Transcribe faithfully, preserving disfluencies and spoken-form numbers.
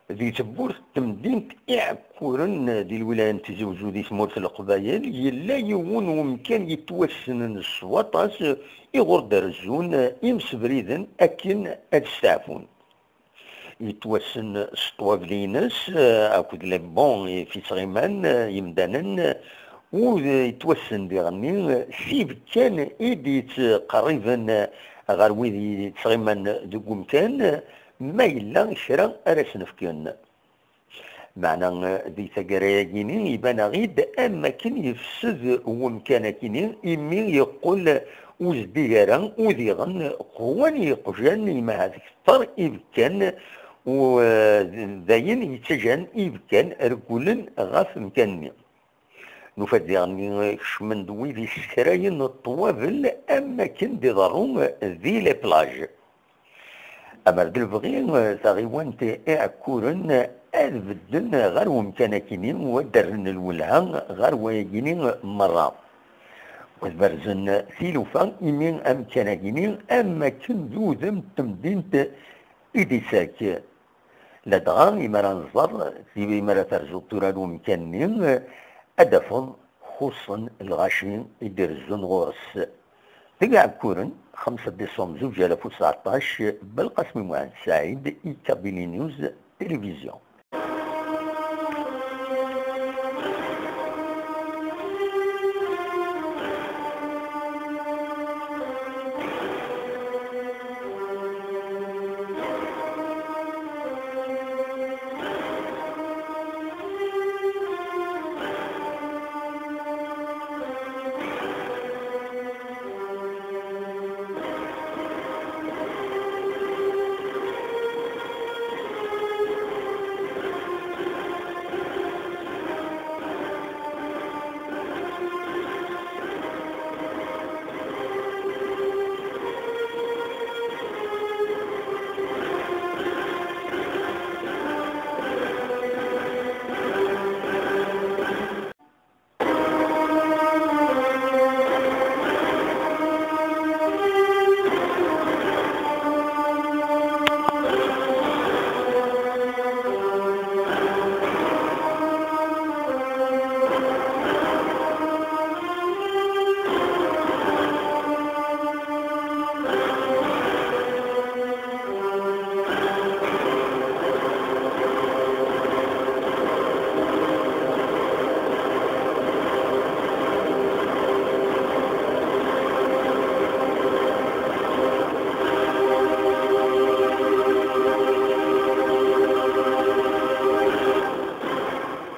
Di tewwurt n temdint Iɛekkuren di lwilaya n Tizi Uzzu di tmurt n Leqbayel, yella yiwen wemkan yettwassnen s waṭas i ɣur d-rezzun imsebriden akken ad steɛfun. Yettwassen s ṭṭwabel-ines, eh, akked les bancs i ttɣiman, eh, yemdanen, eh, u yettwassen diɣenni, eh, s ibekkan i d-yettqerriben, eh, ɣer wid yettɣiman deg umkan, eh, ma yella kra ara sen-fken. Meɛna, eh, di taggara-yagini iban-aɣ-id am akken yefsed wemkan-akini, imi yeqqel ur zeddig ara, u diɣen qwan yeqjan, imahat kter ibekkan, u, eh, d ayen yettaǧǧan ibekkan regglen ɣef umkan-nni. Nufa-d diɣenni kecmen-d wid issekrayen ṭṭwabel am akken d-iḍerru di les plages. Amer d lebɣi, taɣiwant Iɛekkuren ad bedden ɣer wemkan-akini u ad d-rren lwelha ɣer wayagini merra. U ad berzen tilufa imi amkan-agini am akken d udem n temdint i d-ittak. Ladɣa imi ara nẓer, imi ara terzuḍ tura ar wemkan-nni, ad d-tafeḍ xuṣṣen lɣaci i d-irezzun ɣur-s. Deg Iɛekkuren, xemsa diṣember zuǧ alaf u tseɛṭac, Belqasem Muɛend Saɛid, i Kabili News Télévision.